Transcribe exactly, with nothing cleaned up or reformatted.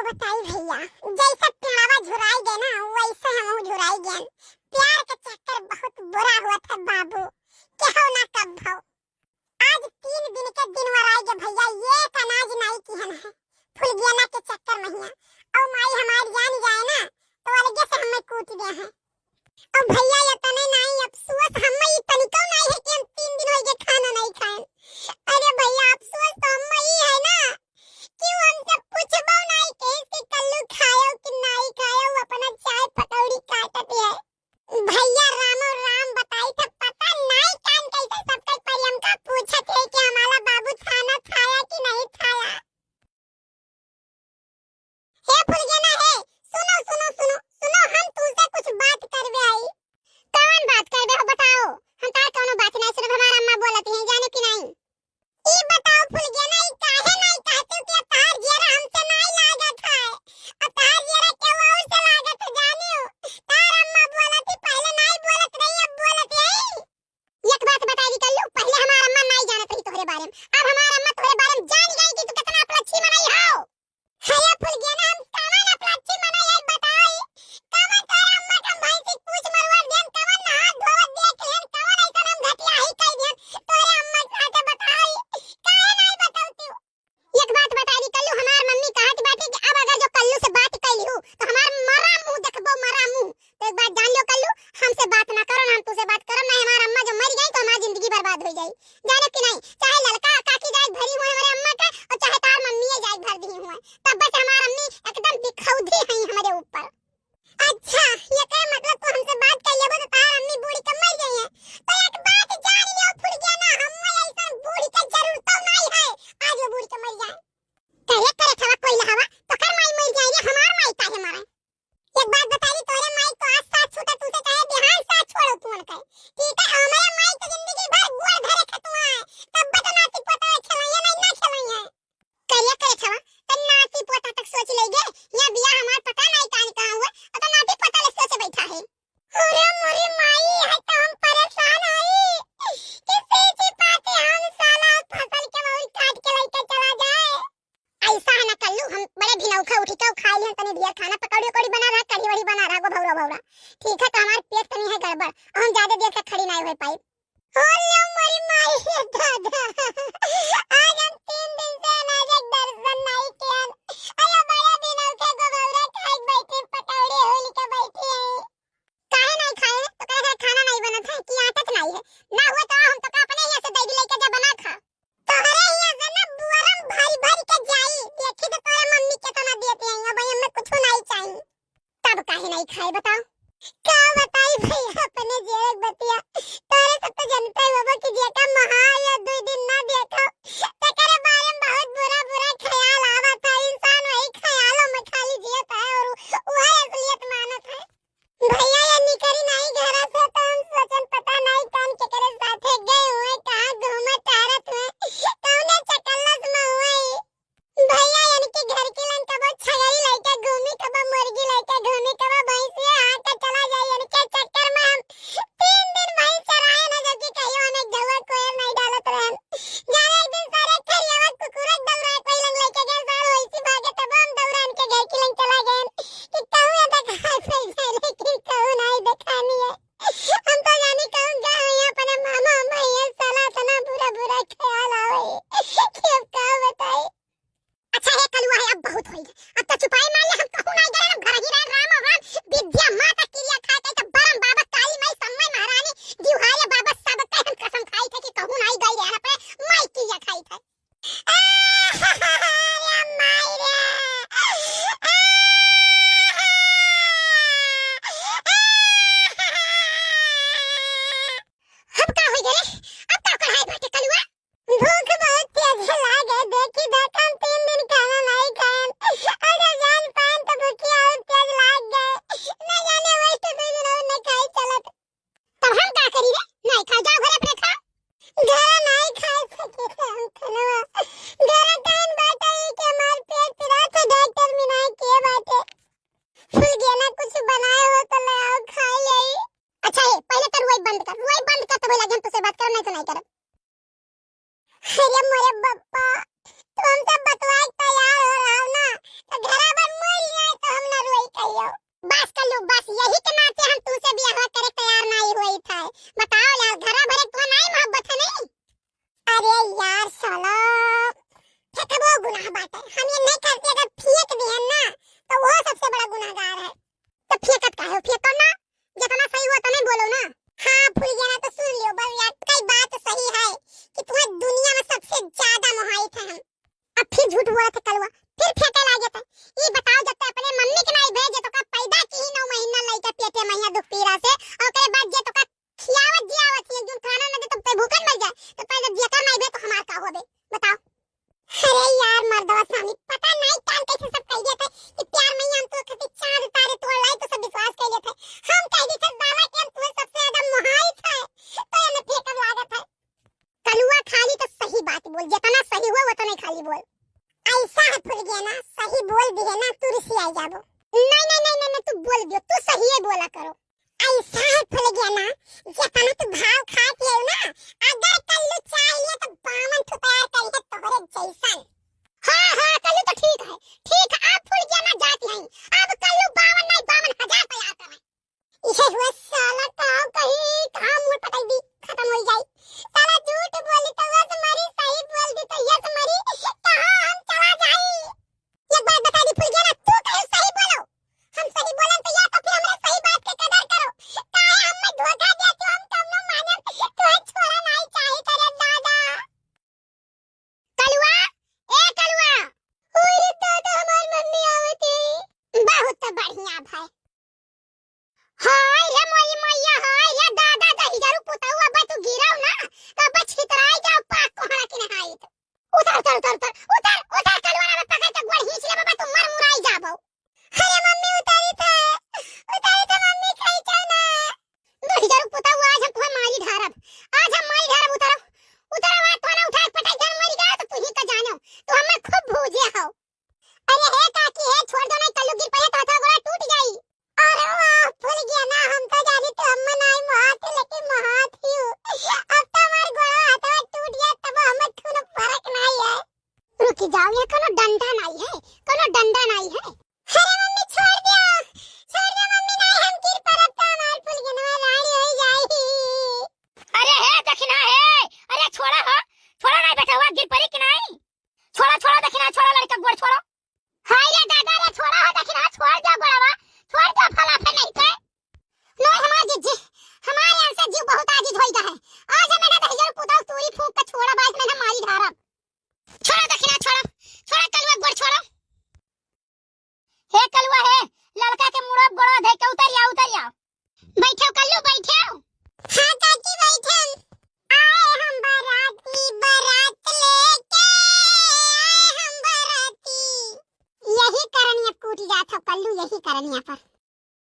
बताई भइया, जइसे पेड़वा झुराई गए ना, वइसे हमहू झुराई गएन। प्यार के चक्कर बहुत बुरा होत है बाबू, केहू ना कब्बो। आज तीन दिन के दिन वराई गए भइया, एक अनाज नाई किहन है, फुलगेना के चक्कर महिया। अउ माई हमार जान जाए ना, तो अलगे से हमें कूट दे हैं। अब भइया, एतने नाई, अफसोस हम्मे ई तनिको नाई है कि हम तीन दिन होइगे खाना नाई खाएन। अरे भइया, अफसोस तो हम्मे ई है ना कि उ हमसे पूछबो नाई कहिस कि कल्लू खायो कि नाई खायो, उ अपना चाय पकौड़ी काटत है। भइया रामो राम बताई थे, पता नाई कान कैसे सबके प्रियंका पूछत है कि हमारा बाबू खाना खाया कि नहीं खाया। हे फुलगेना हे, सुनो, सुनो, सुनो, सुनो, हम तुमसे कुछ बात करबे आई। कौन बात करबे हो, बताओ। हम तार कौनो बात नहीं सुनब, हमार अम्मा बोलत हैं, जाने कि नहीं। ई बताओ फुलगेना, ई काहे नहीं कहते कि तार जियरा हमसे नहीं लागत है, अब तार जियरा केहू और से लागत है, जानियो। तार अम्मा बोलत ही, पहले नहीं बोलत रही, अब बोलत है। एक बात बताई दी कल्लू, पहले हमार अम्मा नाई जानत रही तोहरे बारे में, अब हमार अम्मा तोहरे बारे में जान गई कि तू कितना अपलच्छी मनई हो। अरे फुलगेना, हम कवन अपलच्छी मनई है बताई? कवन तोहरे अम्मा के हम भैंसी के पूछ मरवा दियन, कवन नहा धोवत देख लेन, कवन ऐसन हम घटिया ही कह दियन तोहरे अम्मा के साथे बताई? काहे नाई बतौती? एक बात बताई दी कल्लू, हमार मम्मी कहत बाटे कि अब अगर जो कल्लू से बात कैली हूँ तो हमार मरा मुंह देखबो, मरा मुंह। तो एक बात जान लो कल्लू, हमसे बात ना करो, ना हम तुझसे बात करो, ना हमार अम्मा जो मर गई तो हमार जिंदगी बर्बाद हो जाई, जाने कि नहीं? चाहे ललका काकी जाए भरी हुए हमारे अम्मा का, और चाहे तार मम्मी जाए भर दी हुए, तब बस हमार अम्मी एकदम बिखौधी है हमारे ऊपर। अच्छा, ये कहे मतलब तू हमसे बात कर लेबो तो तार अम्मी बूढ़ी के मर जाइए। तो एक बात जान लियो फुलगेना, हम्मे ऐसन बूढ़ी के जरूरत तो नहीं है, आज वो बूढ़ी के मर जाए। करे करे थवा कोई लहवा, तो कर माई मर जाए रे, हमार माई काहे मरे? एक बात बताई, तोरे माई तो आज साथ छूटा तुझसे चाहे बिहान साथ छोड़ो तू उनके। ठीक है, हमारे माई तो जिंदगी भर गोड़ धरे खतुआ है, तब तो नाती पोता खेलैया नहीं ना खेलैया। करिया करे छवा, त नाती पोता तक सोच लेगे। या बिया हमार पता नहीं कान कहाँ हुआ, और त नाती पोता ले सोचे बैठा है। अरे मोरी माई, है तो हम परेशान हई। किसी की पाते हम साला फसल के मौर काट के लेके चला जाए। ऐसा है ना कल्लू, हम बड़े भिनौखा उठी के खाए लिहन, तनी ढेर खाना, पकौड़ी उकौड़ी बना रहा, कढ़ी वढ़ी बना रहा, गो भौरा भौरा। ठीक है, तो हमार पेट तनी है गड़बड़, और हम ज्यादा देर तक खड़ी नहीं हो पाई। हो लो मोरी माई रे दादा, आज हम तीन दिन से अनाज के दर्शन नहीं कियन। अरे बड़े दिन उठे गो बौरा खाए बैठी, पकौड़े होली के बैठी है। काहे नहीं खाए? तो कहे खाना नहीं बनत है कि आटत नहीं है? ना हुए तो हम तो का अपने हियाँ से दे दी लेके जा बना खा। तोहरे हियाँ से ना बुअरम भरी भरी के जाई, देखी तो तोरे मम्मी कितना देती है, अब हमें कुछ नहीं चाहिए। तब काहे नहीं खाए बताओ? का बताई भैया अपने जेरे के बतिया, तोरे सब तो जनते ही बाबा कि जेका महा या दुई दिन ना देखो, तेकरे बारे में बहुत बुरा बुरा ख्याल आवत है। इंसान वही ख्यालों में खाली जियत है और वही असलियत मानत है। भैया ये निकरी नहीं घर से तो हम सोचन पता नहीं कौन केकरे साथे गए हुए, कहाँ घूमे टहरत हुए, कौने चकल्लस में हुए। भैया, इनके घर के लन कबो छगड़ी लइके घूमी, कबो मुर्गी लइके घूमी, कबो भैंसिया हाँके चला जाई। इनके चक्कर में हम तीन दिन भैंस चराए न, जबकि कहियो हमें गौआ कोयर नहीं डालत रहन। जाने एक दिन सारे खरियावा कुकुर दौड़ा कोई लंग लइके गए, सार वैसी भागे, तब हम दौड़ा इनके घर के लन चला गए कि कहूँ ये देखा फैल जाए, लेकिन कहूँ नहीं देखानी है। हम तो जानी कहूँ गए हुई अपने मामा, मामा, ये साला इतना बुरा बुरा ख्याल आवे कि अब का बताई। अच्छा हे कलुआ हे, अब बहुत होई। अब तो चुपाई मार ले, हम कहूँ नाई गए, हम घर ही रहे, राम और राम, विद्या माता किरिया खाए के, तो बरम बाबा, काली माई, सम्मय महारानी, दिवहारे बाबा, सब के हम कसम खाई थे कि कहूँ नाई गई रहे, अपने माई किरिया खाई थे। अरे माई रे। अब का होई गए? अब का कढ़ाई बाटे कलुआ? भूख बहुत तेज लागे, देखी देख हम तीन दिन खाना नहीं खाएन। अगर जान पाएन तो भूखिया और तेज लाग गए। न जाने फिर फेंके लागत है। ई बताओ, जब ते अपने मम्मी के नाई भेजे तो का पैदा की ही नौ महीना लइका पेटे में हियाँ दुख पीरा से, और ओकरे बाद जे तो का खियावत जियावत ही, एक दिन खाना न दे तो ते भूखन मर जाए, तो पैदा जेकर नाई भे तो हमार का होबे, बताओ। अरे यार मर्दवा स्वामी, पता नहीं कान कैसे सब कह देते कि प्यार में ही हम तो खातिर चांद तारे तोड़ लाई तो सब विश्वास कर लेते। हम कह देते साला कि हम तुम्हें सबसे ज्यादा मोहाई थे, तो ये फेंकब लागत है। कलुआ खाली तो सही बात बोल, जितना सही हो उतना ही खाली बोल। ऐसा है फुलगेना, सही बोल दिहे ना, तू रिसियाई जाबो। नहीं, नहीं, नहीं, नहीं, नहीं, तू बोल दियो, तू सही है बोला करो। ऐसा है फुलगेना, जितना तू भाव खात है ना, अगर कल्लू चाह लिए तो बावन ठो तैयार करिए तोहरे जैसन। हाँ, हाँ, कल्लू तो ठीक है, ठीक है, अब फुलगेना जाती है, अब कल्लू बावन नहीं, बावन हजार तैयार करे। इहे हुआ साला का कहीं कहाँ मुंह पटक दी, खत्म हो जाई। साला झूठ बोली तो वस मरी, सही बोल दी तो यस मरी, कहाँ हम चला जाई? एक बात बता दी फुलगेना, तू कहे सही बोलो, हम सही बोलन तो या तो फिर हमरे सही बात के कदर करो, काहे हमें धोखा दे तू, हम कम न मानब, तू छोड़ा नहीं चाहे करे दादा। कलुआ, ए कलुआ। अरे दादा, हमार मम्मी आवत है। बहुत बढ़िया भाई। हाय रे मोरी मैया, हाय रे दादा, दहिजरू पुतऊ, अब तू गिरव ना, तब छितराई जाओ पाक कोहड़ा के नहाई तो। उतर, उतर, उतर, उतर, उतर, उतर, कलुआ ना पकड़ के गोड़ खींच ले बाबा, तू मर मुराई जाबो। अरे मम्मी, उतारी था, उतारी था मम्मी, खाई चाहो ना। दहिजरू पुतऊ, आज हम तुम्हें मारी ढारब, आज हम मारी ढारब, उतरो, उतरो, आज तो ना उठा के पटक जान मरी गया तो तू ही का जानो, तू हमें खूब भूजे हो। अरे हे काकी, हे छोड़ दो, नहीं कल्लू गिर पड़े तो हाथ गोड़ा टूट जाई। अरे वाह, फुलगेना, हम तो जानी तो हम नाई महात, लेकिन महात ही हूँ। अब तो हमार गोड़ा हाथ टूट गया, तब हमें थोड़ा फर्क नहीं है। रुकी जाओ, ये कोनो डंडा नाई है, कोनो डंडा नाई है। अरे मम्मी, छोड़ दो, छोड़ दो मम्मी, नाई हम गिर पड़ब तो हमार फुलगेनवा रानी होई जाई। अरे हे दखिना हे, अरे छोड़ा हो, छोड़ा नाई बेटा, हुआ गिर पड़ी कि नाई? छोड़ा, छोड़ा दखिना, छोड़ा लड़का गोड़ छोड़ा। हाय रे दादा रे, छोड़ा हो दखिना, छोड़ दो गोड़वा, छोड़ दो फलाफल नहीं के। नो हमार जीजी, हमारे यहाँ से जीव बहुत आजिज होई गा है। आज हमें ना दहिजर पुताऊ तूरी फूंक के छोड़ा, बाज में ना मारी ढारब। छोड़ा दखिना, छोड़ा, छोड़ा कलुआ गोड़ छोड़ा। हे कलुआ हे, ललका के मुड़ो गोड़ो धइ के उतरि आओ, उतरि आओ। बैठो कल्लू, बैठो। हाँ काकी, बैठन। आए हम बाराती, बारात लेके आए हम बाराती। यही करनिया कूट जात हो कल्लू, यही करनिया पर।